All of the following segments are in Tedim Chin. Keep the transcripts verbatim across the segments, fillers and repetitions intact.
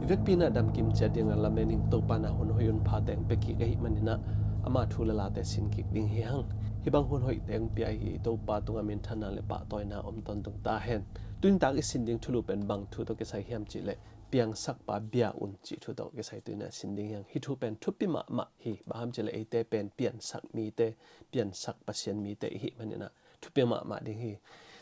Vekpi in ah damkim ciat dingah lamen ing. Topa in ah hun hoih hun pha teng pia kik ahih manin ah ama thu le late sin kik ding hi hang. Hih bang hun hoih teng pia hi. Topa tungah minthanna le pahtawina om tawntung ta hen. Tuni tak i sin ding thulu pen bang thu tawh kisai hiam cih leh Piangsakpa bia un cih thu tawh kisai tuni in ah sin ding hi hang. Hih thu pen thupi mahmah hi. Bang hiam cih leh eite pen piansak mite, piansak Pasian mite i hih manin ah thupi mahmah ding hi.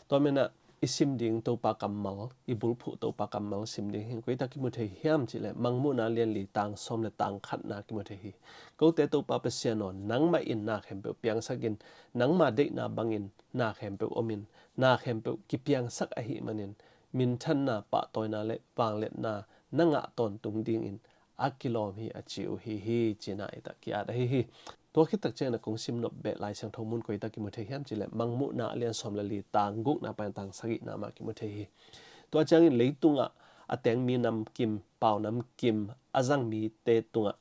Tua manin ah i sim ding Topa kammal, i bulphuh Topa kammal sim ding hi. Koi tak kimu thei hiam cih leh Mangmuhna lian li tang sawm le tang khatna kimu thei hi. Kote Topa Pasian aw, nangmah in na khempeuh piangsak in, nangma deihna bangin na khempeuh om in, na khempeuh kipiangsak ahih manin minthanna, pahtawina le vangliatna na ngah tawntung dingin a kilawm hi, a ci uh hi hi, ci-in ah i tak ki-at ahi hi. Tua khit tak ciangin ah kong sim nop beh Lai Siangtho mun koi tak kimu thei hiam cih leh Mangmuhna a lian sawm le li tang gukna pan tang sagihna mah kimu thei hi. Tua ciangin leitungah a teng mi namkim, pau namkim a zang mite tungah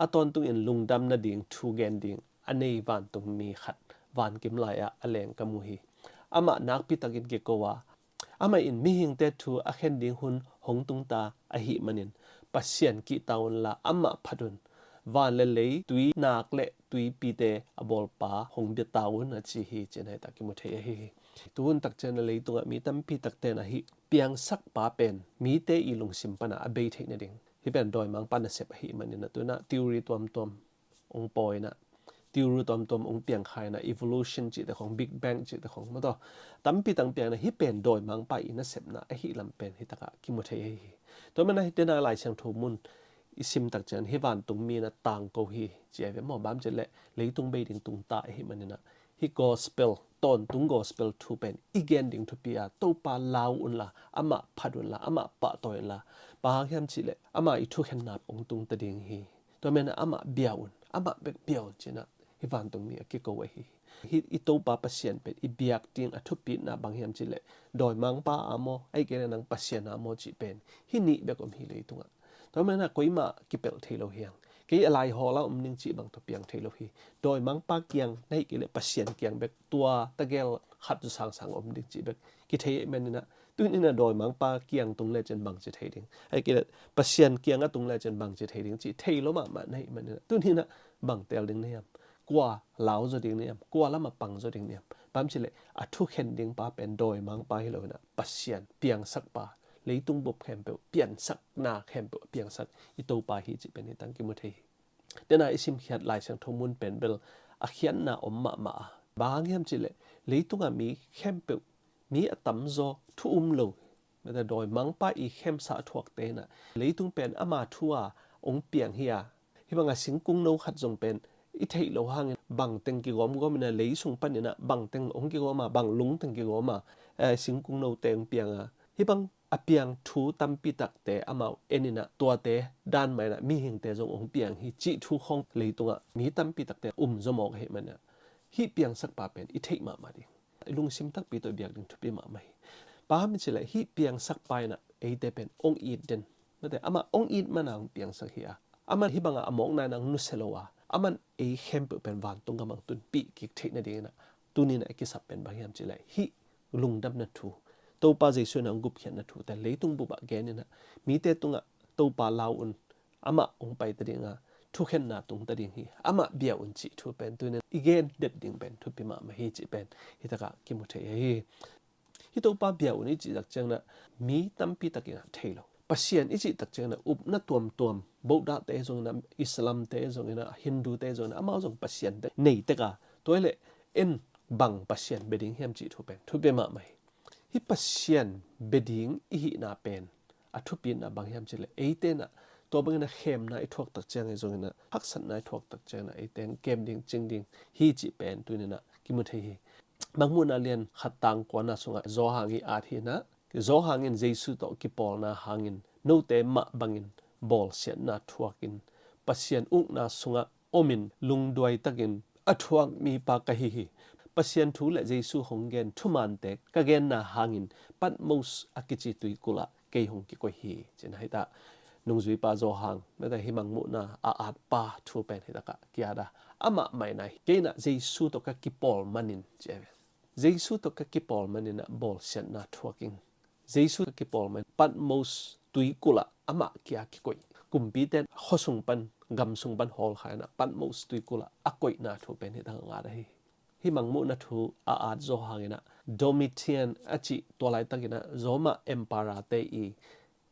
a tawntungin lungdam nading thu gen ding a nei vantung mi khat vankim lai-ah a leng ka mu hi. Amah nakpi takin kiko a, amah in mihingte thu a khen ding hun hong tung ta ahih manin Pasian kihta unla amah phat un. Van le lei, tui nak le tuipite a bawlpa hong bia ta un, a ci hi, ci-in ah i tak kimu thei ahi hi. Tu hun tak ciangin ah leitungah mi tampi takte in ah hih piangsakpa pen mite i lungsim pan ah a bei theih nading, hih pen dawimangpa nasep ahih manin ah tu-in ah theory tuamtuam hong pawi in ah, theory tuamtuam hong piang kha in ah, evolution cihte khong, Big Bang cihte khong maw, tua tampi tang piang in ah, hih pen dawimangpa i nasepna ahih lam pen hih takah kimu thei ahi hi. Tua manin ah hih tena Lai Siangtho mun i sim tak ciangin hih vantung mi in ah tangko hi, ci a ve maw. Bang hiam cih leh leitung bei ding tung ta ahih manin ah, hih gospel, tawntung gospel thu pen i gen ding thupi a, Topa lau unla, amah phat unla, amah pahtawi unla. Bang hang hiam cih leh ama i thukhenna hong tung ta ding hi. Tua manin ah amah bia un, amah bek bia un, ci-in ah hih vantung mi a kiko ahi hi. Hih i Topa Pasian pen i biak ding a thupitna bang hiam cih leh dawimangpa a maw, ahih kei leh nang Pasian a maw cih pen hih nih bek om hi leitungah. Tua manin ah koimah kipelh thei lo hi hang. Kei a laihawl a om ning cih bang tawh piang thei lo hi. Dawimangpa kiang, ahih kei leh Pasian kiang bek, tua tegel khat zaw sangsang om ding cih bek kithei ahih manin ah, tuni in ah dawimangpa kiang tung lecin bangci thei ding, ahih kei leh Pasian kiang a tung lecin bangci thei ding cih thei lo mahmah na hih manin ah, tuni in ah bang teel ding na hiam? Kua lau zaw ding na hiam? Kua lam a pang zaw ding na hiam? Bang hiam cih leh a thukhen dingpa pen dawimangpa hi lo in ah, Pasian, piangsakpa, leitung bup khempeuh, piansakna khempeuh piangsak i Topa hi cih pen hih tang kimu thei hi. Tena i simkhiat Lai Siangtho mun pen bel a khiatna om mahmah a. Bang hang hiam cih leh leitungah mi khempeuh, mi a tamzaw thu um lo, mate dawimangpa i khemsa a thuakte in ah, leitung pen ama thu a hong piang hi a, hih bang a singkung no khat zong pen i theih loh hangin bang teng kigawmgawm in ah, lei sung panin ah bang teng hong kigawm a, bang lung teng kigawm a, eh, singkung note hong piang a, hih bang a piang thu tampi takte amau en in ah, tuate dan mah in ah mihingte zong hong piang hi cih thu khong leitungah mi tampi takte um zaw mawk ahih manin ah, hih piangsakpa pen i theih mahmah ding, i lungsim takpi tawh i biak ding thupi mahmah hi. Bang hiam cih leh hih piangsakpa in ah eite pen hong it den, mate amah hong it man a hong piangsak hi a, amah hih bang a a mawkna in ah hong nusia lo a, amah ei khempeuh pen vantung gam ah hong tunpih kik theih nading in ah, tuni in ah a kisap pen bang hiam cih leh hih lungdamna thu, Topa Jesu in ah hong gupkhiatna thute leitung bup ah gen in ah, mite tungah Topa lau un, amah hong pai ta ding a, thukhenna tung ta ding hi, amah bia un cih thu pen tuni in ah i gen det ding pen thupi mahmah hi cih pen hih takah kimu thei ahi hi. Hih Topa bia un i cih tak ciangin ah mi tampi takin ah thei lo. Pasian i cih tak ciangin ah upna tuamtuam, Buddha te zongin ah, Islam te zongin ah, Hindu te zongin ah, amau zong Pasian te nei tek a, tua hi leh en bang Pasian bia ding hiam cih thu pen thupi mahmah hi. Hih Pasian bia ding i hihna pen a thupitna bang hiam cih leh eite in ah tua bangin ah khemna i thuak tak ciangin zongin ah, haksatna i thuak tak ciangin ah eite in kem ding, cing ding hi cih pen tuni in ah kimu thei hi. Mangmuhna lian khat tang kuana sungah Johan i at hi in ah, Johan in Jesu tawh kipawlna hangin note mah bangin bawlsiatna thuakin Pasian ukna sungah omin lungduai takin a thuak mipa ka hi hi. Pasian thu le Jesu hong gen thumante ka genna hangin Patmos a kici tuikulh ah kei hong kikoih hi, ci-in ah hih tak nungzuipa Johan, mate hih Mangmuhna a atpa thu pen hih takah ki-at a, amah mah in ah kei in ah Jesu tawh ka kipawl manin, ci a ve. Jesu tawh ka kipawl manin ah bawlsiatna thuak ing. Jesu ka kipawl manin Patmos tuikulh ah amah kia kikoih. Kumpite in khuasung pan, gamsung pan hawlkhia in ah Patmos tuikul ah a koihna thu pen hi takah ngat ahi hi. Hih mangmuhna thu a at zaw hangin ah Domitian a cih tua laitakin ah Roma Emperor te i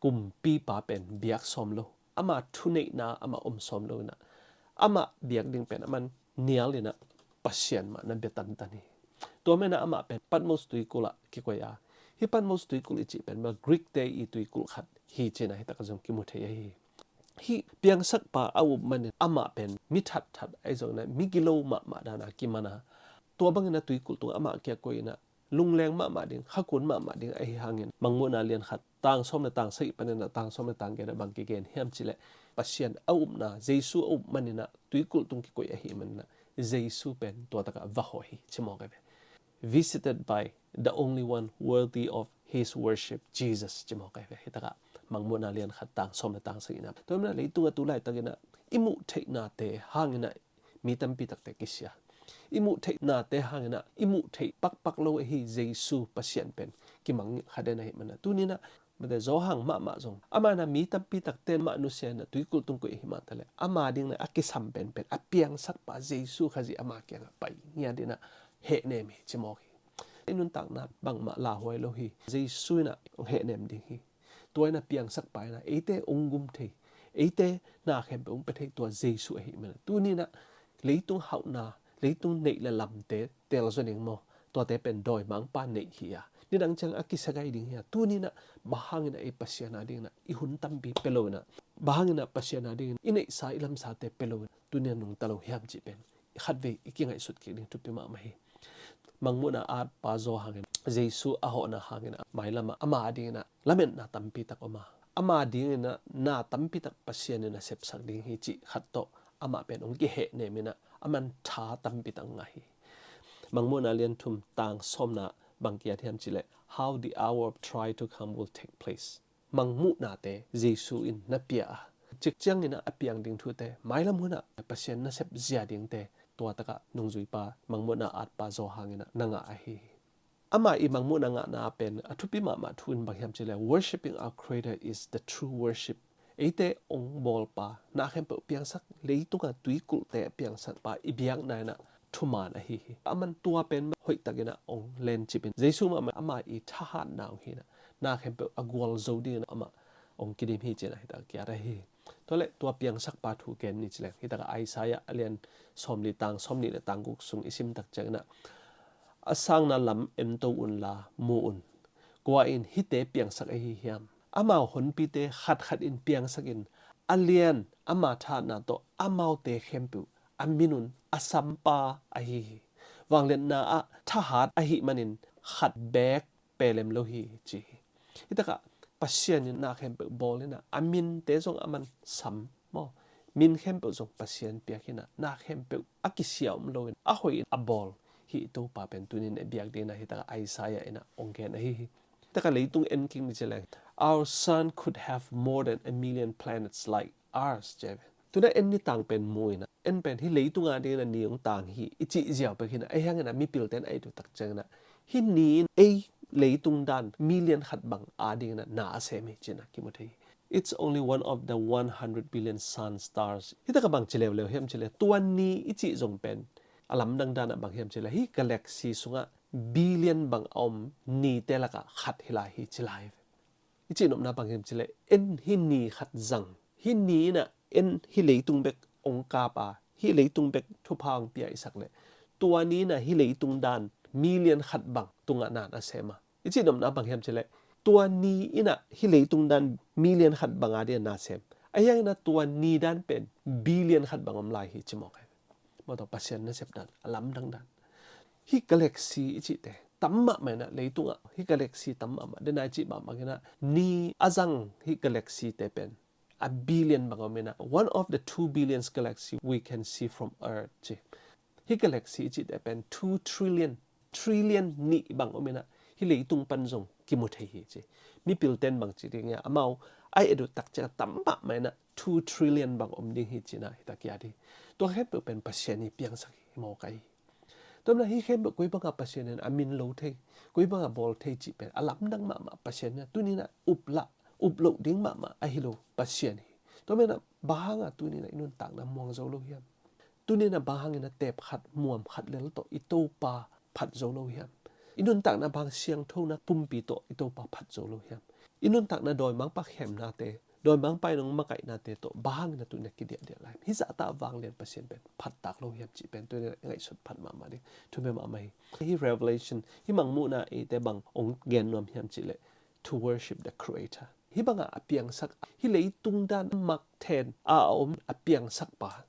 kumpipa pen biak sawm lo, ama thuneihna amah om sawm lo in ah amah biak ding pen aman nial in ah Pasian mah na bia tantan hi. Tua manin ah amah pen Patmos tuikul ah kikoih a, hih Patmos tuikul i cih pen mah Greek te i tuikul khat hi ci-in ah hi takah zong kimu thei ahi hi. Hih piangsakpa a up manin amah pen mi thatthat ahi zongin ah migilo mahmah dan a kiman a, tua bangin ah tuikul tungah amah kia koih in ah lungleng mahmah ding, khakun mahmah ding ahi hangin Mangmuhna lian khat tang sawm le tang sagih panin ah tang sawm le tang giat ah bang kigen hiam cih leh Pasian a upna, Jesu a up manin ah tuikul tung kikoih ahih manin ah Jesu pen tua takah va hawh hi ci mawk ahi ve. Visited by the only one worthy of his worship, Jesus, ci mawk ahi ve. Hi takah Mangmuhna lian khat tang sawm le tang sagihna. Tua manin ah leitungah tu laitakin ah i muh theihnate hangin ah mi tampi takte kisia. I muh theihnate hangin ah i muh theih pakpak lo ahi Jesu Pasian pen kimangngilh kha den ahih manin ah tuni-in ah mate Johan mahmah zong amah in ah mi tampi takte mah nusia in ah tuikul tung koih ahih mah taleh ama dingin ah a kisam penpen a piangsakpa Jesu Khazih ama kiangah pai ngiat in ah hehnem hi ci mawk hi. I nuntakna bangmah lauhuai lo hi. Jesu in ah hong hehnem ding hi. Tua in ah piangsakpa in ah eite hong gum thei, eite na khempeuh hong pia thei tua Jesu ahih manin ah tuni-in ah leitung hauhna, leitung neih le lamte tel zaw ning maw, tuate pen dawimangpa neih hi a, nidang ciang a kisa gai ding hi a, tuni-in ah bang hangin ah ei Pasian a dingin ah i hun tampi pia lo in ah, bang hangin ah Pasian a dingin i neihsa i lamsate pia lo in ah tuni-in ah nungta lo hiam cih pen khatvei i kingaihsut kik ding thupi mahmah hi. Mangmuhna atpa zaw hangin, Jesu a hawhna hangin ah mailam ah ama a dingin ah lametna tampi tak om a, ama a dingin ah na tampi tak Pasian in ah sepsak ding hi cih khat tawh amah pen hong kihehnem in ah aman tha tampi tak ngah hi. Mangmuhna lian thum tang sawmna bang kiat hiam cih leh, "How the hour of trial to come will take place." Mangmuhnate Jesu in na pia a, cikciang in ah a piang ding thute, mailam hun ah Pasian nasep zia dingte, tua takah nungzuipa, Mangmuhna atpa zaw hangin ah na ngah ahi hi. Ama i Mangmuhna ngahna pen a thupi mahmah thu in bang hiam cih leh, "Worshipping our Creator is the true worship." Eite hong bawlpa, na khempeuh piangsak, leitungah tuikulhte a piangsakpa i biakna in ah thuman ahi hi. Aman tua pen hoihtakin ah hong lencip in, Jesu mahmah ama i thahatna hong hi in ah na khempeuh a gualzo dingin ah amah hong kidim hi ci-in ah hi takah kiat ahi hi. Tua leh tua piangsakpa thu gen ni ci leng, hi takah Isaiah a lian sawmli tang sawmnih le tang guk sung i sim tak ciangin ah, "A sangna lam ento unla mu un. Kua in hihte piangsak ahi hiam? Amau honpite khatkhat in piangsak in, a lian ama thahatna tawh amaute khempeuh a min un a sampa ahi hi. Vangliatna ah thahat ahih manin khat beek pelem lo hi," ci hi. Hi takah Pasian in na khempeuh bawl in ah a minte zong aman sam maw, min khempeuh zong Pasian piak hi in ah na khempeuh a kisia om lo in a hoih in a bawl hi. I Topa pen tuni-in a biak dingin ah hi takah Isaiah in ah hong gen ahi hi. Hi takah leitung en kik ni ci leng, "Our sun could have more than a million planets like ours," ci ve. Tuna en ni tang pen mu in ah, en pen hih leitung a dingin ah ni hong tang hi i cih ziau pek hi in ah, ahi hangin ah mipilte in a et uh tak ciangin ah hih ni in ei leitung dan million khat bang a dingin ah na a sem hi ci-in ah kimu thei hi. "It's only one of the one hundred billion sun stars." Hi takah bang ci leuleu hiam cih leh, tua ni i cih zong pen a lamdang dan ah bang hiam cih leh, hih galaxy sungah billion bang a om nite lakah khat hi lai hi ci lai ve. I cihnopna bang hiam cih leh, en hih ni khat zang, hih ni in ah en hih leitung bek hong kap a, hih leitung bek thupha hong pia i sak leh, tua ni in ah hih leitung dan million khat bang tungah na na sem a. I cihnopna bang hiam cih leh, tua ni in ah hih leitung dan million khat bang a dingin na sem, ahi hangin ah tua ni dan pen billion khat bang om lai hi ci mawk hi. Maw, tua Pasian nasep dan, a lamdang dan. Hih galaxy i cihte tam mahmah in ah, leitungah hih galaxy tam mahmah, den a i cih mahmah in ah, ni a zang hih galaxy te pen a billion bang om in ah, "One of the two billion galaxy we can see from Earth," ci. Hih galaxy i cihte pen two trillion, trillion nih bang om in ah, hih leitung pan zong kimu thei hi ci. Mipilte in bang ci ding hiam, amau a et uh tak ciang tam mahmah in ah two trillion bang om ding hi ci-in ah hi takah kiat hi. Tua khempeuh pen Pasian i piangsak hi mawk ahi hi. Tua manin ah hih khempeuh koi bangah Pasian in a min lo thei, koi bangah bawl thei cih pen a lamdang mahmah Pasian in ah tuni-in ah uplah up loh ding mahmah ahi lo Pasian hi. Tua menah bang hanga tuninah i nuntakna muang zo lo hiam? Tuninah bang hangin a teep khat muam khat lel tawh i Topa phat zo lo hiam? I nuntakna bang siangthona pumpi tawh i Topa phat zo lo hiam? I nuntakna dawimangpa khemnate, dawimangpa in hong makaihnate tawh bang hangin a tuninah kidiahdiah lai hiam? Hih zahta vanglian Pasian pen phattak lo hiam cih pen tuninah i ngaihsut phat mahmah ding thupi mahmah hi. Hih Revelation, hih mangmuhna eite bang hong gen nuam hiam cihleh, to worship the Creator. Hih banga a piangsak, hih leitung dan mak then a om a piangsak pa.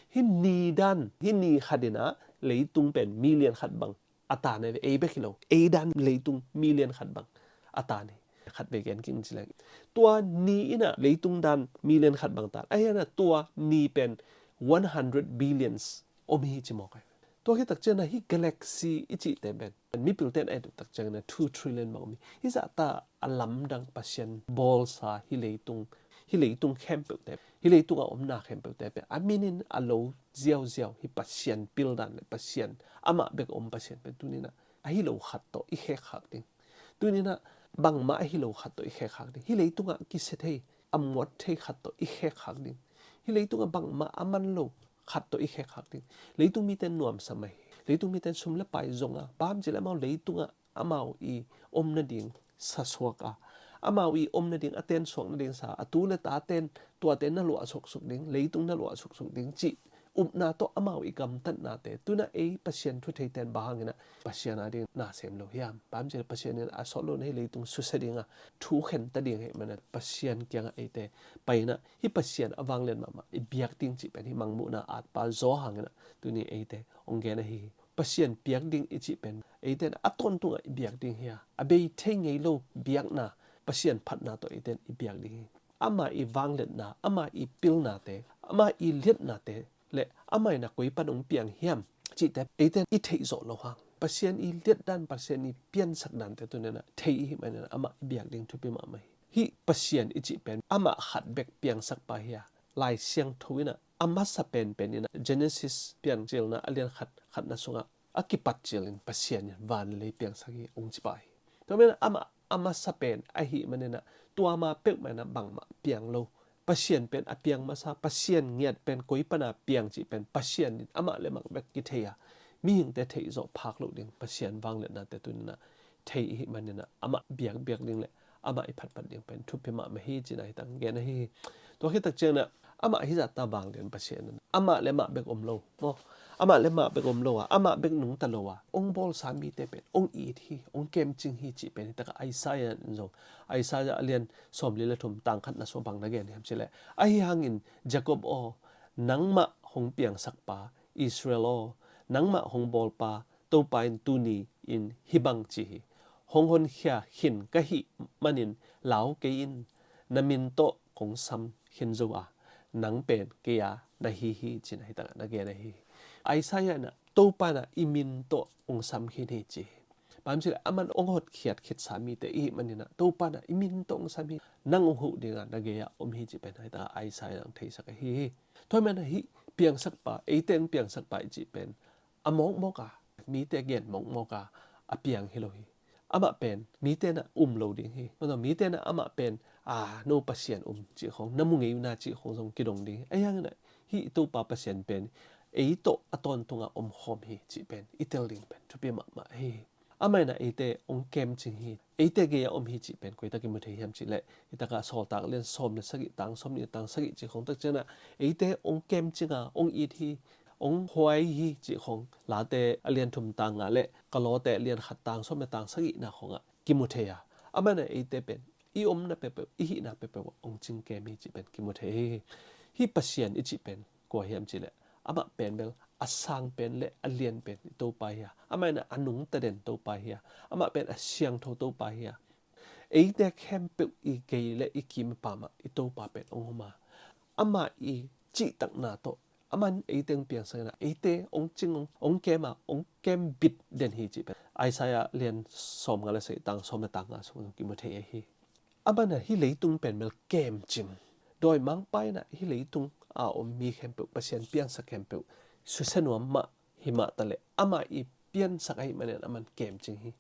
Hih ni dan, hih ni khat inah leitung pen million khat bang a tan hi ve, ei bek hi lo. Ei dan leitung million khat bang a tan hi. Khat vei gen kik ci leng, tua ni inah leitung dan million khat bang tan. Ahi hanah tua ni pen one hundred billions om hi ci mawk ahi. Tua khit tak ciangin ah hih galaxy i cihte pen mipilte in a et uh tak ciangin ah two trillion bang om hi. Hih zahta a lamdang Pasian bawlsa hih leitung, hih leitung khempeuhte, hih leitung a omna khempeuhte pen a minin a lo ziauziau hih Pasian pildan le Pasian, amah bek om Pasian pen tuninah ahi lo khat tawh i khekkhak ding. Tuninah bangmah ahi lo khat tawh i khekkhak ding. Hih leitungah kisia thei, a muat thei khat tawh i khekkhak ding. Hih leitungah bangmah a man lo khat tawh i khekkhak ding. Leitung mite nuamsa mai hi. Leitung mite sum le pai zong a, bang hang hiam cihleh amau leitungah amau i om nading sasuak a, amau i om nading a tensuak nading sa, a tu le taten tuate na luah suksuk ding, leitung na luah suksuk ding cih upna tawh amau i gamtatnate, tunah ei Pasian thu theite in bang hanginah Pasian ading na sem lo hiam? Bang hang hiam cihleh Pasian in a sawt lo na hih leitung susia dinga thu khenta ding ahih manin Pasian kiangah eite paina hih Pasian a vanglian mahmah i biak ding cih pen hih mangmuhna atpa zaw hanginah tuni eite hong gen ahi hi. Pasian biak ding i cih pen eite in a tawntungah i biak ding hi a, a bei thei ngei lo biakna, Pasian phatna tawh eite in i biak ding hi. Amah i vangliatna, amah i pilnate, amah i liatnate le amah in a koi pan hong piang hiam cihte eite in i theih zawh loh hang, Pasian i liatdan, Pasian i piansak dante tuninah thei i hih maninah amah i biak ding thupi mahmah hi. Hih Pasian i cih pen amah khat bek piangsak pa hi a, Lai Siangtho inah a masa penpen inah Genesis Piancilna a lian khat khatna sungah a kipat cilin Pasian in van le lei piangsak hi hong ci pah hi. Tua menah amah a masa pen ahih maninah tua ma peuhmah inah bangmah piang lo. Pasian pen a piang masa, Pasian ngiat pen koi pana piang cih pen Pasian in amah le amah bek kithei a, mihingte theih zawh phak loh ding Pasian vangliatnate tuninah thei i hih maninah amah biakbiak ding le amah i phatphat ding pen thupi mahmah hi cih na hi tang gen ahi hi. Tua khit tak ciangin ah amah hih zahta vanglian Pasian in amah le amah bek om lo maw? Amah le amah bek om lo a, amah bek nungta lo a hong bawlsa mite pen hong it hi, hong kemcing hi cih pen hi takah Isaiah in zong, Isaiah a lian sawmli le thum tang khatna sungah bang na gen hiam cihleh, ahi hangin Jacob aw, nangmah hong piangsak pa, Israel aw, nangmah hong bawlpa Topa in tuni in hih bang ci hi: Hong honkhia khin ka hih manin lau kei in, na min tawh kong sam khin zo a, nang pen kei a na hi hi, ci-in ah hih takah na gen ahi hi. Isaiah in ah Topa in ah i min tawh hong sam khin hi ci hi. Bang hang hiam cihleh aman hong hotkhiat khitsa mite i hih manin ah Topa in ah i min tawh hong sam hi, nang hong huh dingah na gei-ah om hi cih pen hih takah Isaiah in ah hong theisak ahi hi. Tua ahih manin ah hih piangsakpa, eite hong piangsakpa i cih pen a mawkmawk a, mite gen mawkmawk a a piang hi lo hi. Amah pen mite in ah um lo ding hi. Mite in ah amah pen, a, no Pasian um cih khawng, na mu ngei uh na cih khawng zong kidong ding hi. Ahi hangin ah hih Topa Pasian pen ei tawh a tawntungah omkhawm hi cih pen i tel ding pen thupi mahmah ahi hi. Amah in ah eite hong kemcing hi, eite gei-ah om hi cih pen koi tak kimu thei hiam cihleh, hih takah Sawltak lian sawm le sagih tang sawmnih tang sagih cih khawng tak ciangin ah eite hong kemcing a, hong it hi, hong huai hi cih khawng Late a lian thum tang nga le Kolose a lian khat tang sawm le tang sagihna khawngah kimu thei a, amah in ah eite pen i omna peuhpeuh, i hihna peuhpeuh ah hong cingkem hi cih pen kimu thei hi. Hih Pasian i cih pen kua hiam cihleh, amah pen bel a sang pen le a lian pen i Topa hi a, amah in ah a nungta den Topa hi a, amah pen a siangtho Topa hi a, eite khempeuh i gei le i kim i pam ah i Topa pen hong om a, amah i cihtakna tawh, aman eite hong piangsak in ah eite hong cing, hong, hong kem a, hong kem bit den hi cih pen Isaiah lian sawmnga le sagih tang sawm le tang nga sung kimu thei ahi hi. Amah in ah hih leitung pen bel kemcing, dawimangpa in ah hih leitung a om mi khempeuh, Pasian piangsak khempeuh susia nuam mah hi mah taleh, amah i piansak ahih manin aman kemcing hi.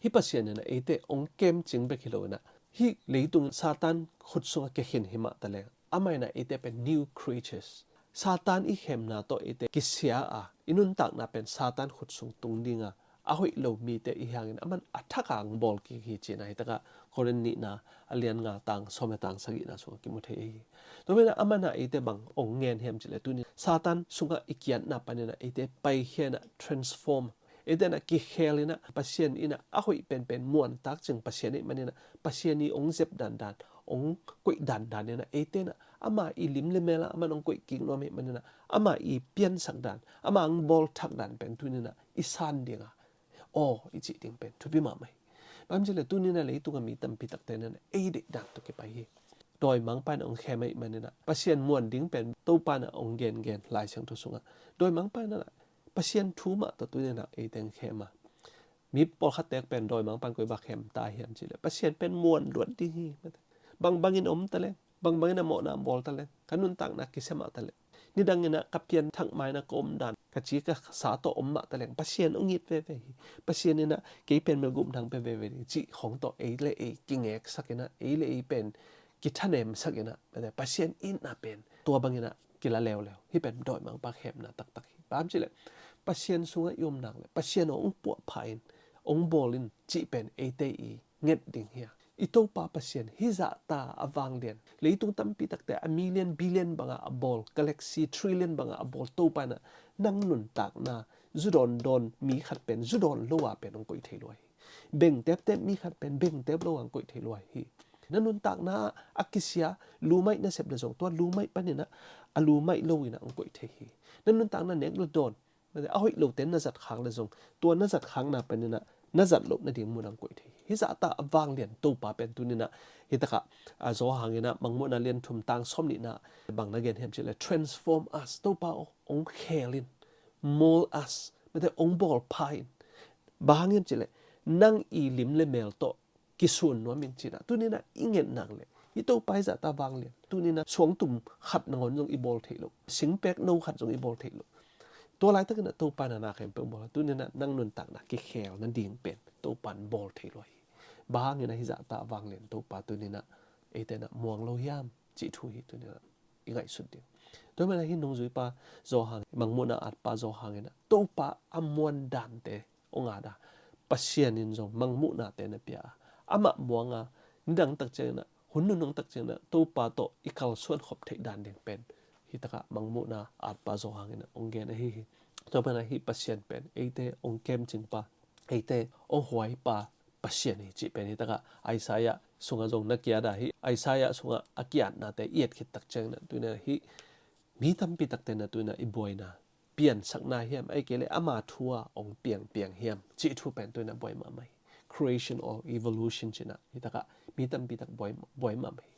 Hih Pasian in ah eite hong kemcing bek hi lo in ah Hih leitung Satan khut sungah kikhin hi mah taleng, amah in ah eite pen new creatures. Satan i khemna tawh eite kisia a, i nuntakna pen Satan khut sung tung ding a, a hoih lo mite i hangin aman a thak a hong bawl kik hi ci-in ah, hi takah Korin nihna a lian nga tang sawm le tang sagihna sungah kimu thei ahi hi. Tua manin ah aman ah eite bang hong ngen hiam cih leh, tuni Satan sungah i kiatna panin ah eite paikhia in ah, transform, eite in ah kikhel in ah, Pasian in ah a hoih penpen muantak cing Pasian ahih manin ah, Pasian i hong zep dandan, hong koih dandan in ah, eite in ah ama i lim le mel ah aman hong koih kik nuam ahih manin ah, ama i piansak dan, ama hong bawl thak dan pen tuni in ah i san ding a, aw i cih ding pen thupi mahmah hi. Bang hang hiam cih leh tuni in ah leitung a mi tampi takte in ah ei deih dan tawh kipai hi. Dawimangpa in ah hong khem ahih manin ah, Pasian muan ding pen Topa in ah hong gengen Lai Siangtho sungah. Dawimangpa in ah Pasian thu mah tawh tuni in ah eite hong khem a. Mi pawlkhat tek pen dawimangpa in koi bang khem ta hiam cih leh, Pasian pen muan luat ding hi. Bangbang in om taleng, bangbang in ah mawhna bawl taleng, ka nuntakna kisia mah taleng, nidang in ah ka pianthak ma in ah ka om dan, ka ci ka sa tawh om mah taleng, Pasian hong it veve hi. Pasian in ah kei pen melgum dang pia veve ding cih khawng tawh ei le ei kingeksak in ah, ei le ei pen kithanemsak in ah, Pasian itna pen tua bang in ah kila leuleu. Hih pen dawimangpa khemna taktak hi. Bang hang hiam cih leh, Pasian sungah i om nak leh, Pasian hong puahpha in, hong bawl in cih pen eite i nget ding hi a, i Topa Pasian hih zahta a vanglian, leitung tampi takte a million, billion bangah a bawl, galaxy, trillion bangah a bawl Topa in ah nang nuntakna zu dawndawn mi khat pen zu dawn lo a pen hong koih thei lua hi. Beng teptep mi khat pen beng tep lo a hong koih thei lua hi. Na nuntakna a kisia lumaih na sep leh zong, tua lumaih panin ah a lumaih lo in ah hong koih thei hi. Na nuntakna nek le dawn, a hoih lote na zat khak leh zong, tua na zat khakna panin ah na zat loh nading mun ah hong koih thei hi. Hih zahta a vanglian Topa pen tuni in ah, hi takah, a, Johan in ah Mangmuhna lian thum tang sawm nihna bang na gen hiam cih leh, transform us, Topa aw, hong khel in, mold us, mate, hong bawlpha in. Bang hang hiam cih leh, nang i lim le mel tawh kisun nuam in ci-in ah tuni in ah i nget nak leh, hih Topa hih zahta vanglian, tuni in ah suangtum khat nangawn zong i bawl theih loh, singpek no khat zong i bawl theih loh. Tua laitak in ah Topa in ah na khempeuh bawl a, tuni in ah nang nuntakna kikhel nading pen Topa in bawl thei lua hi. Bang hang in ah hih zahta vanglian Topa tuni in ah eite in ah muang lo hiam cih thu hi tuni in ah i ngaihsut ding. Tua manin ah hih nungzuipa Johan, Mangmuhna atpa Johan in ah Topa a muan dante hong at a, Pasian in zong Mangmuhnate na pia a, amah muang a, nidang tak ciangin ah, hun nunung tak ciangin ah Topa tawh i kalsuan khop theih dan ding pen, hi takah Mangmuhna atpa Johan in ah hong gen ahi hi. Tua manin ah hih Pasian pen eite hong kemcingpa, eite hong huaipa Pasian hi cih pen hi takah Isaiah sungah zong na kiat a, hih Isaiah sungah a kiatnate i et khit tak ciangin ah tuni in ah hih mi tampi takte in ah tuni in ah i buaina, piansakna hiam, ahih kei leh ama thu a hong piangpiang hiam cih thu pen tuni in ah buai mahmah hi. Creation or evolution ci-in ah hi takah mi tampi tak buai, buai mahmah hi.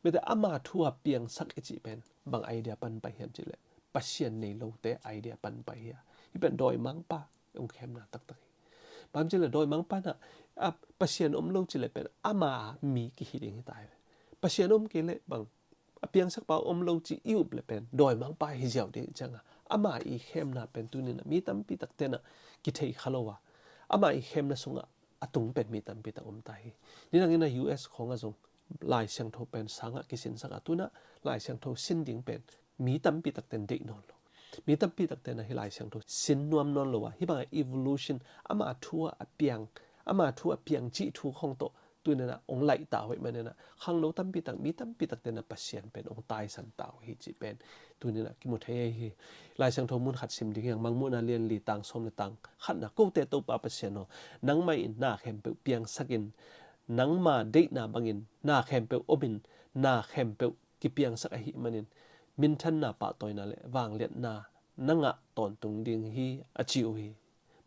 Mate, ama thu a piangsak i cih pen bang idea pan pai hiam cih leh, Pasian nei lote idea pan pai hi a, hih pen dawimangpa hong khemna taktak hi. Bang hang hiam cih leh dawimangpa in ah, a, Pasian om lo cih leh pen ama mi kihi ding hi ta hi ve. Pasian om kei leh bang, a piangsakpa om lo ci i up leh pen dawimangpa hi ziau ding ciang a, ama i khemna pen tuni in ah mi tampi takte in ah kithei kha lo a, ama i khemna sungah a tung pen mi tampi tak om ta hi. Nidang in ah U S khawng ah zong Lai Siangtho pen sang ah kisinsak a, tu-in ah Lai Siangtho sin ding pen mi tampi takte in deih nawn lo. Mi tampi takte in ah hih Lai Siangtho sin nuam nawn lo a, hih bang a evolution, ama thu a piang, ama thu a piang cih thu khawng tawh tuni in ah hong laih ta uh ahih manin ah, khangno tampi tak, mi tampi takte in ah Pasian pen hong taisan ta uh hi cih pen tuni in ah kimu thei ahi hi. Lai Siangtho mun khat sim ding hi hang, Mangmuhna lian li tang sawm le tang khatna, kote Topa Pasian aw, nangmah in na khempeuh piangsak in, nangma deihna bangin na khempeuh om in, na khempeuh kipiangsak ahih manin minthanna, pahtawina le vangliatna na ngah tawntung ding hi, a ci uh hi.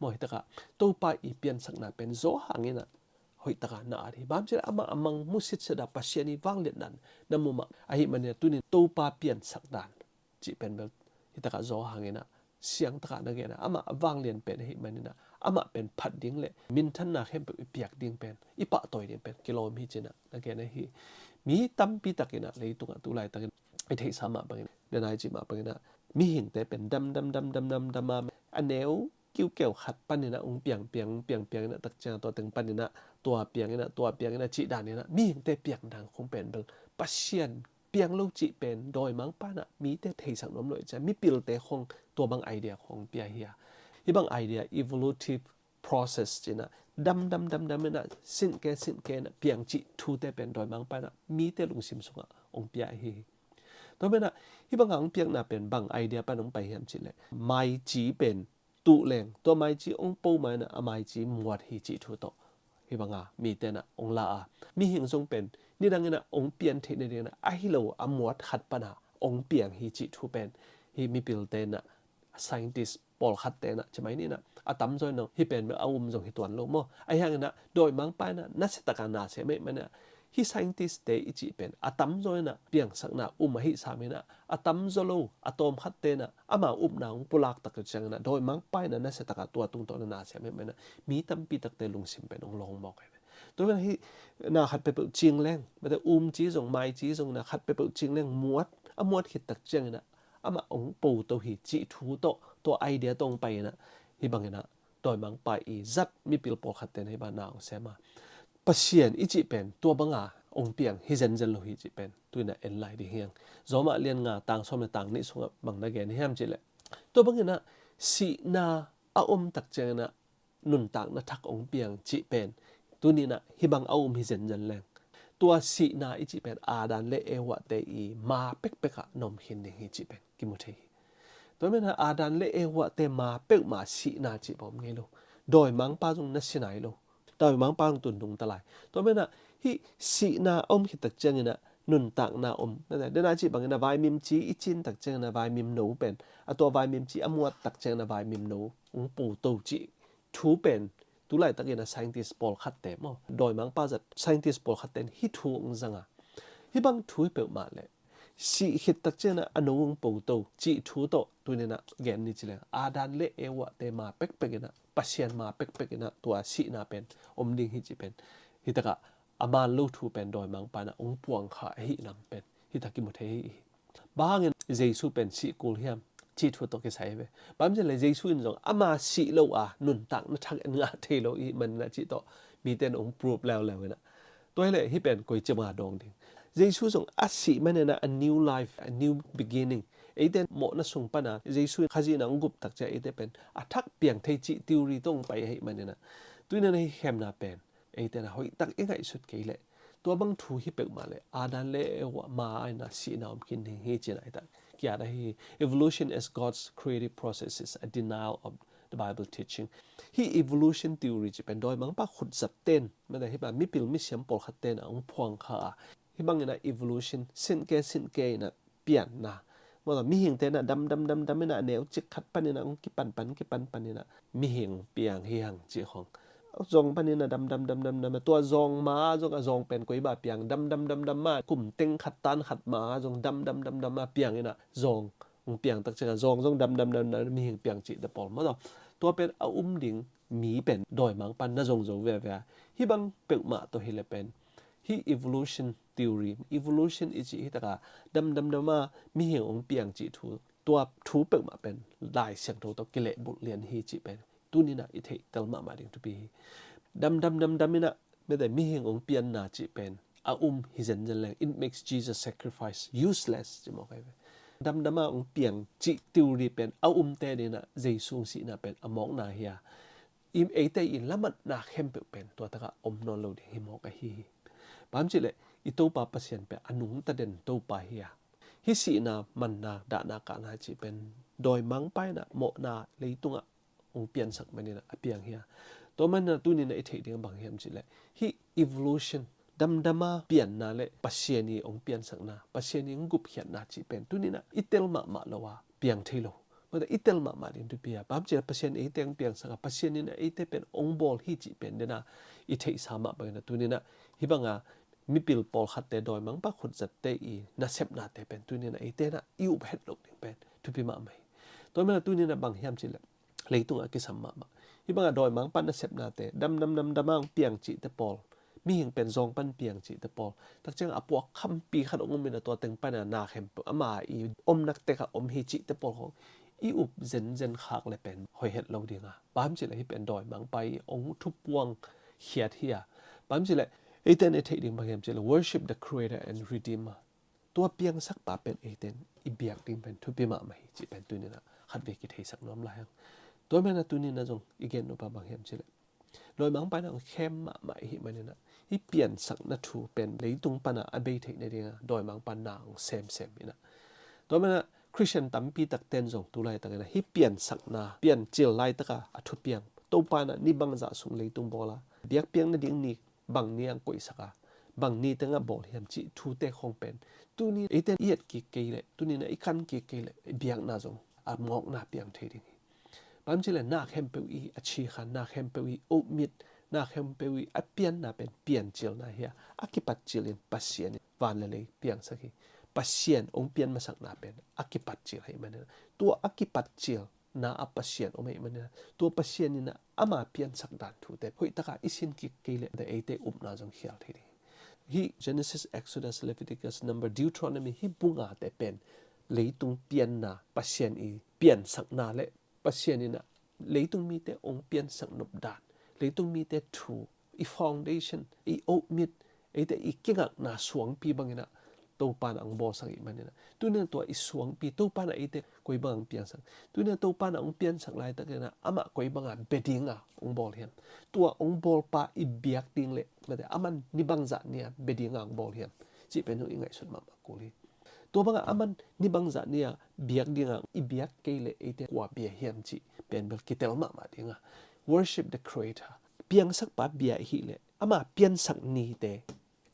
Maw, hi takah Topa i piansakna pen Johan in ah hoih takah na at hi. Bang hang hiam cih leh amah a mangmu sitset a Pasian i vangliatna na mu mah ahih manin ah tuni in Topa piansak dan cih pen bel hi takah Johan in ah siang takah na gen a, amah a vanglian pen ahih manin ah amah pen phat ding le minthanna khempeuh i piak ding pen, i pahtawi ding pen kilawm hi ci-in ah na gen ahi hi. Mi tampi tak in ah leitung ah tu laitakin i theihsa mah bangin, na nai cih mah bangin ah mihingte pen dam dam dam dam dam dam a, a neu kiukeu khat panin ah hong piang piang piang piang in ah, tak ciang tua teng panin ah tua piang in ah, tua piang in ah cih dan in ah mihingte piang dan khong pen bel Pasian piang lo cih pen dawimangpa in ah mite theisak nuam lo ih ciang mipilte khong tua bang idea khong pia hi a. Hih bang idea evolutive process ci in ah damdam damdam in ah sinke sinke in ah piang cih thute pen dawimangpa in ah mite lungsim sungah hong pia ahi hi. Tua pen ah hih bang a hong piakna pen bang idea pan hong pai hiam cih leh maici pen tuh leng tua maici hong po ma in ah a maici muat hi cih thu tawh hih bang a mite in ah hong la a, mihing zong pen nidang in ah hong pian theih nading in ah ahi lo a muat khat pan ah hong piang hi cih thu pen hih mipilte in ah scientist pawlkhatte in ah ci mai ni in ah a tamzaw in ah hih pen a um zong hi tuan lo maw. Ahi hangin ah dawimangpa in ah nasia tak a nasia mei man ah hih scientist te i cih pen a tamzaw in ah piangsakna um ahi sam in ah a tamzaw lo a tawmkhatte in ah ama upna hong pulak tak ciangin ah dawimangpa in ah nasia tak a tua tungtawn in ah nasia mei man ah mi tampi takte lungsim pen hong lawng mawk ahi ve. Tua pen hih na khat peuhpeuh cing leng mate umci zong maici zong na khat peuhpeuh cing leng muat a muat khit tak ciangin ah amah hong po to hi cih thu tawh tua idea tawh hong pai in ah hih bangin ah dawimangpa i zat mipil pawlkhatte in ah hih bang na hong sem a. Pasian i cih pen tua bang a hong piang hi zenzen lo hi cih pen tu in ah en lai ding hi hang. Rom a lian nga tang sawm le tang nih sungah bang na gen hiam cih leh tua bangin ah sihna a om tak ciangin ah nuntakna thak hong piang cih pen tuni in ah hih bang a um hi zenzen leng tua sihna i cih pen Adam le Eva te i ma pekpek ah na om khin ding hi cih pen kimu thei hi. Tua pen ah Adam le Eva te ma peuhmah sihna cih bang om ngei lo. Dawimangpa zong na si nai lo. Dawimangpa zong tun dungta lai. Tua pen ah hih sihna a om khit tak ciangin ah nuntakna om. Dena cih bangin ah vaimimci i cin tak ciangin ah vaimim no pen a tua vaimimci a muat tak ciangin ah vaimim no hong po to cih thu pen tu laitakin ah scientist pawlkhatte maw dawimangpa zat scientist pawlkhatte in hih thu hong zang a. Hih bang thu hi peuhmah leh sih khit tak ciangin ah a no hong po to cih thu tawh tuni in ah gen ni ci leng Adam le Eva te ma pekpek in ah Pasian ma pekpek in ah tua sihna pen om ding hi cih pen hih tak ah a man lo thu pen dawimangpa in ah hong puang kha ahih nam pen hih tak kimu thei hi. Bang hangin Jesu pen sih kul hiam cih thu tawh kisai ve. Bang hang hiam cih leh Jesu in zong ama sih lo a nuntakna thak en ngah thei lo i hih man in ah cih tawh mite in hong prove leuleu in ah tua hi leh hih pen koi ci bang a dawng ding. Jesu zong a sih man in ah a new life, a new beginning. Eite in mawhna sung pan a Jesu in Khazih in ah hong gup tak ciang eite pen a thak piang thei cih theory tawh hong pai ahih man in ah tuni in ah hih khemna pen eite in ah hoih tak i ngaihsut kei leh tua bang thu hi peuhmah leh Adam le Eva ma in ah sihna om khin ding hi ci in ah hih tak ki-at ahi hi. Evolution as God's creative process is a denial of the Bible teaching. Hih evolution theory cih pen dawimangpa khutzatte in mate hih bang mipil misiam pawlkhatte in ah hong phuang kha a. Hih bangin ah evolution sinke sinke in ah pianna. Maw, mihingte in ah damdam damdam in ah a neu cik khat panin ah hong kipanpan kipanpan in ah mihing piang hi hang cih khong. Zawng panin ah damdam damdam dam a tua zawng ma zong a zawng pen koi bang piang damdam damdam a kum teng khat tan khat ma zong damdam damdam a piang in ah zawng hong piang tak ciang a zawng zong damdam damdam mihing piang cih te pawl maw. Tua pen a um ding mi pen dawimangpa in na zong zo veve a. Hih bang peuhmah tawh hi leh pen hih evolution theory, evolution i cih hih tak a damdam dam a mihing hong piang cih thu tua thu peuhmah pen Lai Siangtho tawh kilehbulh lian hi cih pen tuni in ah i theih tel mahmah ding thupi hi. Damdam damdam in ah mate mihing hong pianna cih pen a um hi zenzen leng it makes Jesus sacrifice useless ci mawk ahi ve. Damdam a hong piang cih theory pen a umte ding in ah Jesu hong sihna pen a mawkna hi a. I eite i lamatna khempeuh pen tua tak ah om nawn lo ding hi mawk ahi hi. Bang hang hiam cih leh i Topa Pasian pen a nungta den Topa hi a. Hih sihna manna dahna kahna cih pen dawimangpa in ah mawhna leitungah hong piansak man in ah a piang hi a. Tua man in ah tuni in ah i theih ding a bang hiam cih leh hih evolution damdam a pianna le Pasian i hong piansakna, Pasian i hong gupkhiatna cih pen tuni in ah i tel mahmah lo a piang thei lo. Mate i tel mahmah ding thupi a. Bang hang hiam cih leh Pasian eite hong piangsak a, Pasian in ah eite pen hong bawl hi cih pen dena i theihsa mah bangin ah tuni in ah hih bang a mipil pawlkhatte dawimangpa khutzatte i nasepnate pen tuni in ah eite in ah i up het loh ding pen thupi mahmah hi. Tua man ah tuni in ah bang hiam cih leh leitung a kisam mahmah. Hih bang a dawimangpa nasepnate damdam damdam a hong piang cihte pawl, mihing pen zawng pan piang cihte pawl, tak ciang a puak khampi khat hong om in ah tua teng pan a na khempeuh ama i omna tek ah om hi cihte pawl khong i up zenzen khak le pen hoih het lo ding a. Bang hang hiam cih leh hih pen dawimangpa i ong thupuang khiat hi a. Bang hang hiam cih leh eite in i theih ding bang hiam cih leh worship the creator and redeemer. Tua piangsakpa pen eite in i biak ding pen thupi mahmah hi cih pen tuni in ah khatvei kitheisak nuam lai hang. Tua manin ah tuni in ah zong i gen nop a bang hiam cih leh dawimangpa in ah ong khem mahmah i hih manin ah hih piansakna thu pen leitung pan ah a bei theih nading a dawimangpa in ah ong semsem in ah. Tua manin ah Khristian tampi takte in zong tu laitakin ah hih piansakna, piancil laitak a a thupiang, Topa in ah ni bangzah sung leitung bawl a, biakpiakna ding ni bang ni a ong koihsak a, bang ni teng ah bawl hiam cih thute khong pen tuni eite in i et kik kei leh, tuni in ah i kan kik kei leh i biakna zong a mawkna piang thei ding hi. Bang hang hiam cih leh na khempeuh i a chikhan, na khempeuh i omit, na khempeuh i a pianna pen piancilna hi a, a kipatcil in Pasian in van le lei piangsak hi. Pasian ong pian masakna pen a kipatcil ahih manin ah, tua a kipatcilna ah Pasian om ahih manin ah, tua Pasian in ah ama piansak dan thute hoih tak a i sin kik kei leh eite upna zong khial thei ding hi. Hih Genesis, Exodus, Leviticus, Number, Deuteronomy, hih bu ngate pen leitung pianna, Pasian i piansakna le Pasian in ah leitung mite ong piansak nop dan, leitung mite thu, i foundation, i omit, eite i kingakna suangpi bang in ah Topa in ah ong bawlsak ahih manin ah, tuni in ah tua i suangpi Topa in ah eite koi bang a ong piangsak, tuni in ah Topa in ah ong piansak laitakin ah amah koi bang a bia ding a ong bawl hiam, tua ong bawlpa i biak ding leh, mate, aman ni bangzah ni a bia ding a ong bawl hiam cih pen zong i ngaihsut mahmah kul hi. Tua bang a aman ni bangzah ni a biak ding a i biak kei leh eite kua bia hiam cih pen bel kitel mahmah ding a. Worship the creator. Piangsakpa bia i hih leh ama piansak nite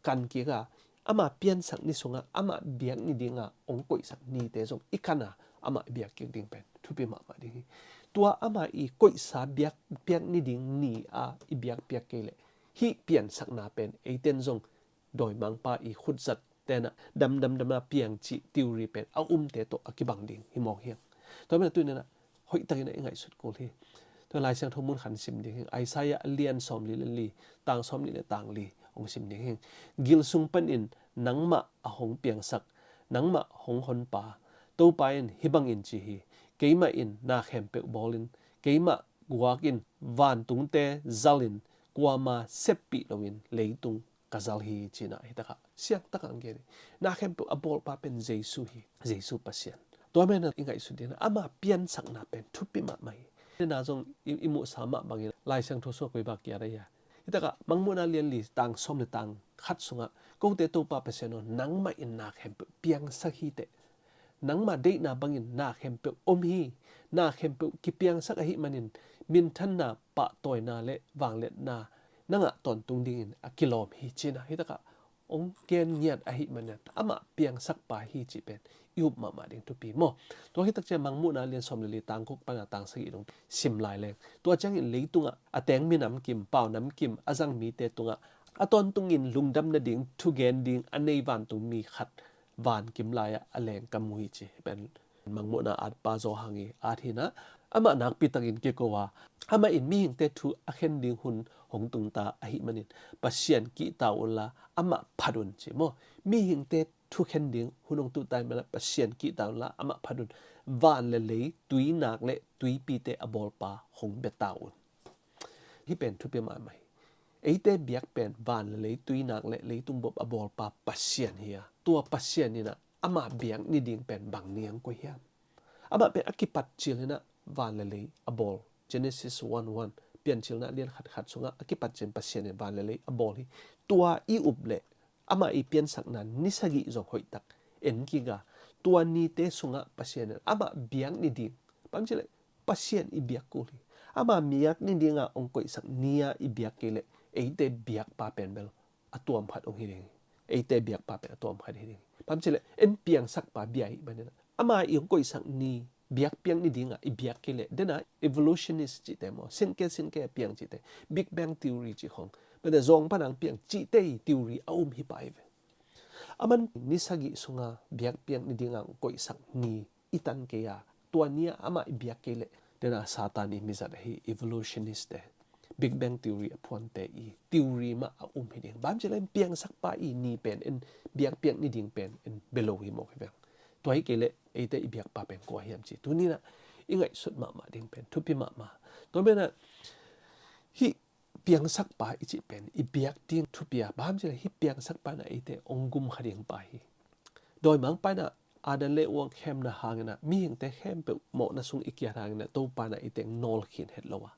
kan kik a, ama piansak ni sung a amah biak ni ding a ong koihsak nite zong i kan a, amah i biak kik ding pen thupi mahmah ding hi. Tua ama i koihsa biakpiak ni ding ni a i biakpiak kei leh hih piansakna pen eite in zong dawimangpa i khutzat te in ah damdam dam a piang cih theory pen a umte tawh a kibang ding hi mawk hi hang. Tua manin ah tuni in ah hoih takin ah i ngaihsut kul hi. Tua Lai Siangtho mun khat sim ding hi hang. Isaiah a lian sawmli le li, tang sawmnih le tang li ong sim ding hi hang. Gil sung panin nangmah a hong piangsak, nangmah hong honpa Topa in hih bangin ci hi: Keimah in na khempeuh bawlin, keimah guakin, vantungte zalin, kuama seppih loin leitung ka zal hi, ci-in ah hih tak ah siangtak ah ong gen hi. Na khempeuh a bawlpa pen Jesu hi, Jesu Pasian. Tua manin ah i ngaihsut ding in ah ama piansakna pen thupi mahmah hi. Tua zong i, i muhsa mah bangin Lai Siangtho sung ah koi bang kiat ahi a. Hih tak ah Mangmuhna lian li tang sawm le tang khat sungah, kote Topa Pasian aw, nangmah in na khempeuh piangsak hi teh. Nangma deihna bangin na khempeuh om hi. Na khempeuh kipiangsak ahih manin minthanna, pahtawina le vangliatna na ngah tawntung dingin a kilawm hi, ci-in ah hih tak ah ong gen ngiat ahih manin ah amah piangsakpa hi cih pen i up mahmah ding thupi maw. Tua hih tak ciang Mangmuhna lian sawm le li tang guk pan a tang sagih dong sim lai leng, tua ciangin leitungah a teng minam kim, pau nam kim a zang mite tungah a tawntungin lungdam nading thugen ding a nei vantungmi khat van kim lai-ah a leng ka mu hi, ci. Hih pen Mangmuhna atpa Johan i at hi-in ah, amah nakpi takin kiko a, amah in mihingte thu a khen ding hun hong tung ta ahih manin Pasian kihta unla amah phat un, ci maw. Mihingte thu khen ding hun hong tung ta ahih manin Pasian kihta unla amah phat un. Van le lei, tuinak le tuipite a bawlpa hong bia ta un. Hih pen thupi mahmah hi. Eite biak pen van le lei, tuinak le leitung bup a bawlpa Pasian hi a, tua Pasian in ah ama biak ni ding pen bang ni a ong koih hiam? Amah pen a kipatcil in ah van le lei a bawl. Genesis one one, Piancilna lian khat khat sungah a kipatcil in Pasian in van le lei a bawl hi. Tua i up leh amah i piansakna ni sagih zong hoih tak en kik a, tua nite sungah Pasian in amah biak ni ding, bang ci leh Pasian i biak kul hi. Ama biak ni ding a ong koihsak ni a i biak kei leh eite biakpa pen bel a tuam khat ong hi ding hi. Eite biakpa pen a tuam khat hi ding hi. Bang ci leh en piangsakpa bia ahih manin ah, ama i ong koihsak ni, biakpiak ni ding a i biak kei leh, den a evolutionist cihte maw, singke singke a piang cihte, Big Bang theory cih khong, mate, zawng pan a ong piang cihte i theory a um hi pah hi ve. Aman ni sagih sunga biakpiak ni ding a ong koihsak ni i tan kei a, tua ni a amah i biak kei leh, den a Satan i mizat ahi evolutionist te, Big Bang theory a phuante i theory mah a um hi ding. Bang ci leh en piangsakpa i ni pen, en biakpiak ni ding pen en bia lo hi mawk hi veng. Tua hi kei leh eite i biakpa pen kua hiam ci. Tuni in ah i ngaihsut mahmah ding pen thupi mahmah. Tua menah hih piangsakpa i cih pen i biak ding thupi a, bang hang hiam cih leh hih piangsakpa in ah eite hong gumkha dingpa hi. Dawimangpa in ah Adam le Eva khemna hangin ah mihingte khempeuh mawhna sung i kiat hangin ah Topa in ah eite hong nawlkhin het lo a,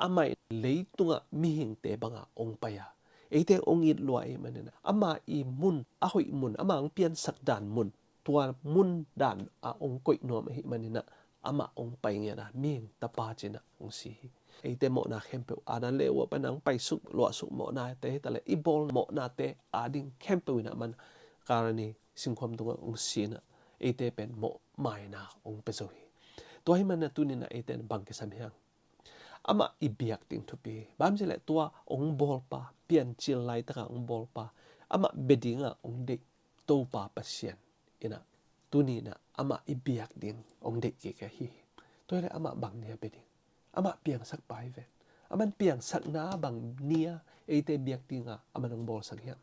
amah in leitungah mihingte banga hong pai a, eite hong it lua ahih manin ah ama i mun, a hoih mun, ama hong piansak dan mun, tua mun dan a hong koih nuam ahih manin ah amah hong pai ngiat a, mihing tapa ci-in ah hong si hi. Eite mawhna khempeuh, Adam le Eva pan hong paisuk luahsuk mawhnate hi taleh i bawl mawhnate ading khempeuh in ah aman Kalvari singkhuam tungah hong si-in ah eite pen mawhmaina hong pia zo hi. Tua ahih manin ah tuni-in ah eite in bang kisam hiam? Amah i biak ding thupi hi. Bang hang hiam cih leh tua hong bawlpa, piancil laitaka hong bawlpa, amah bia dinga hong deih Topa Pasian in ah tuni-in ah amah i biak ding hong deih kik hi. Tua hi leh amah bang ni-a bia ding? Amah piangsakpa hi ven. Aman piangsakna bang ni-a eite biak dinga aman hong bawlsak hiam?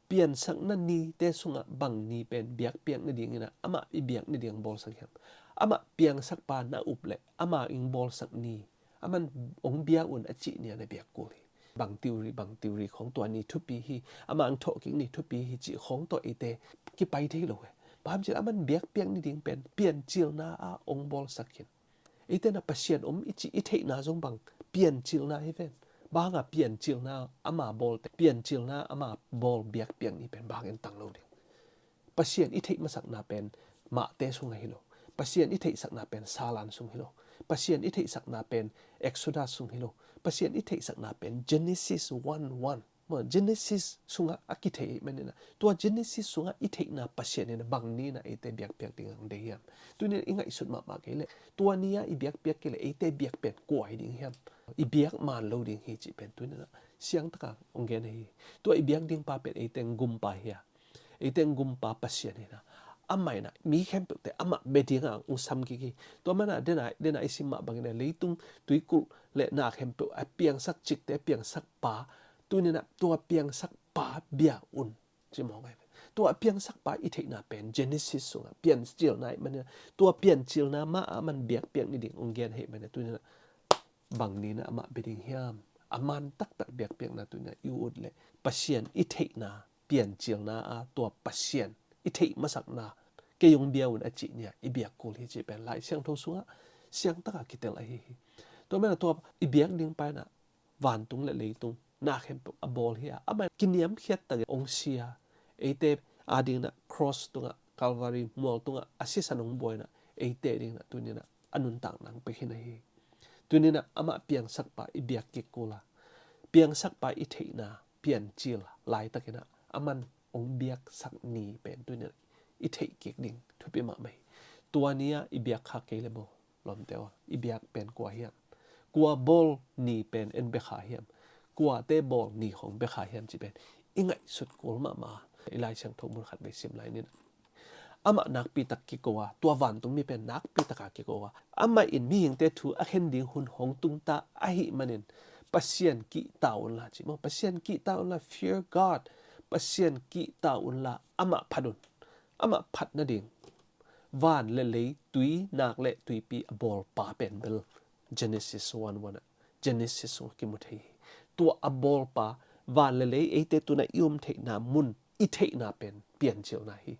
Piansakna nite sungah bang ni pen biakpiak nadingin ah amah i biak nading hong bawlsak hiam? Amah piangsakpa na up leh ama hong bawlsak ni, aman hong bia un a cih ni-a na biak kul hi. Bang theory, bang theory khawng tua ni thupi hi, amah hong thawhkik ni thupi hi cih khawng tawh eite kipai thei lo hi. Bang hang hiam cih leh aman biakpiak nading pen piancilna a hong bawlsak hi. Eite in ah Pasian om i cih i theihna zong bang piancilna hi ven. Bang hanga piancilna ama bawlte, piancilna ama bawl biakpiak ni pen bang hangin tang lo ding? Pasian i theih masakna pen Matthai sung ahi lo. Pasian i theihsakna pen Salan sung hi lo. Pasian i theihsakna pen Exodus sung hi lo. Pasian i theihsakna pen Genesis one one. Maw, Genesis sungah a kithei ahih manin ah, tua Genesis sungah i theihna Pasian in ah bang ni-in ah eite biakpiak ding hong deih hiam? Tuni-in ah i ngaihsut mahmah kei leh tua ni-a i biakpiak kei leh eite biak pen kua hi ding hiam? I biak man lo ding hi cih pen tuni-in ah siangtaka hong gen ahi hi. Tua i biak dingpa pen eite hong gumpa hi a, eite hong gumpa Pasian hi-in ah, amah in ah mi khempeuhte amah bia dinga hong sam kik hi. Tua manin ah dena, dena i sim mah bangin ah leitung tuikulh le na khempeuh a piangsak, cikte a piangsakpa, tuni-in ah tua piangsakpa bia un ci mawk ahi. Tua a piangsakpa i theihna pen Genesis sungah piancilna ahih manin ah, tua piancilna mah a aman biakpiak nading hong gen ahih manin ah tuni-in ah bang ni-in ah amah bia ding hiam? A man taktak biakpiakna tuni-in ah i ut leh Pasian i theihna piancilna a tua Pasian i theih masakna, kei hong bia un a cih ni-a i biak kul hi cih pen Lai Siangtho sungah siangtaka kitel ahi hi. Tua manin ah tua i biak dingpa in ah vantung le leitung na khempeuh a bawl hi a, amah kiniamkhiat takin hong si a, eite adingin ah cross tungah, Calvary mual tungah a sisan hong buai in ah eite dingin ah tuni-in ah a nuntakna hong pia khin ahi hi. Tuni-in ah amah piangsakpa i biak kik kul a, piangsakpa i theihna piancil laitakin ah aman hong biaksak ni pen tuni-in ah i theih kik ding thupi mahmah hi. Tua ni-a i biak kha kei leh maw, lawmte aw, i biak pen kua hiam? Kua bawl ni pen en bia kha hiam? Kuate bawl ni khawng bia kha hiam cih pen i ngaihsut kul mahmah a, i Lai Siangtho mun khat vei sim lai ni-in ah, amah nakpi tak kiko a, tua vantungmi pen nakpi taka kiko a, amah in mihingte thu a khen ding hun hong tung ta ahih manin Pasian kihta unla ci maw, Pasian kihta unla, fear God, Pasian kihta unla amah phat un. Amah phat nading van le lei, tui, nak le tuipi a bawlpa pen bel Genesis one one ah, Genesis sungah kimu thei hi. Tua a bawlpa, van le lei, eite tuni-in ah i om theihna mun i theihna pen piancilna hi.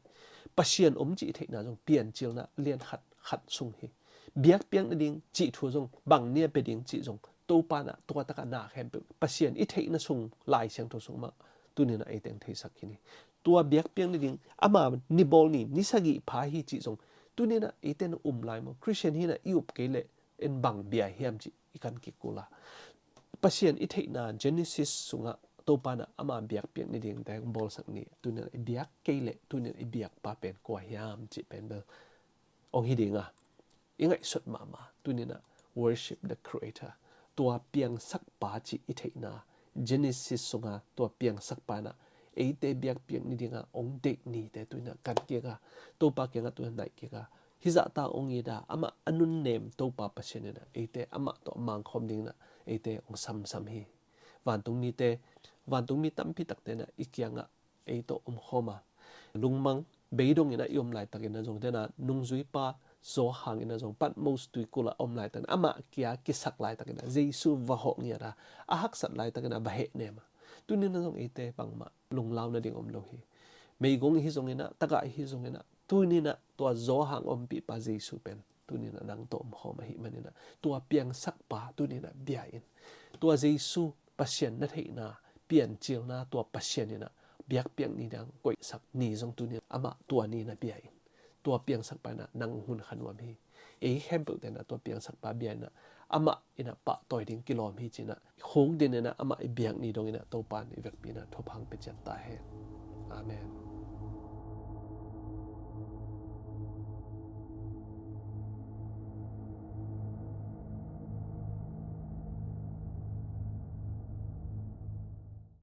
Pasian om cih i theihna zong piancilna lian khat khat sung hi. Biakpiak nading cih thu zong, bang ni-a bia ding cih zong, Topa in ah tua takah na khempeuh Pasian i theihna sung, Lai Siangtho sung mah tuni-in ah eite hong theisak khin hi. Tua biakpiak nading ama ni bawl ni, ni sagih pha hi cih zong, tuni-in ah eite in ah um lai maw, Christian hi-in ah i up kei leh en bang bia hiam cih i kan kik kul a. Pasian i theihna Genesis sungah Topa in ah ama biakpiak nadingte hong bawlsak ni, tuni-in ah i biak kei leh tuni-in ah i biakpa pen kua hiam cih pen bel hong hi ding a, i ngaihsut mahmah tuni-in ah worship the Creator. Tua piangsakpa cih i theihna Genesis sunga tua piangsakpa in ah eite biakpiak nadinga hong deih nite tuni-in ah kan kik a, Topa kiangah tuni-in ah naih kik a, hih zahta hong it a, amah a nunnem Topa Pasian in ah eite amah tawh a mangkhawm dingin ah eite hong samsam hi. Vantungmite, vantungmi tampi takte in ah i kiangah ei tawh omkhawm a, lungmang beidongin ah i om laitakin ah zong, dena nungzuipa Johan in ah zong Patmos tuikul ah a om laitakin ah, amah kia kisak laitakin ah, Jesu va hawh ngiat a, a haksat laitakin ah va hehnem a. Tuni in ah zong eite bangmah lunglau nading om lo hi. Meigong ihi zongin ah, tagah ihi zongin ah, tuni in ah tua Johan ompihpa Jesu pen tuni in ah nang tawh omkhawm ahih manin ah, tua piangsakpa tuni in ah bia in. Tua Jesu Pasian na theihna, piancilna, tua Pasian in ah biakpiak ni dang koihsak ni zong tuni in ah amah tua ni in ah bia in. Tua piangsakpa in ah nang hun kha nuam hi. Ei khempeuhte in ah tua piangsakpa bia in ah, amah in ah pahtawi ding kilawm hi ci-in ah, khukdin in ah amah i biak ni dongin ah Topa in i vekpi in ah thupha hong pia ciat ta hen. Amen.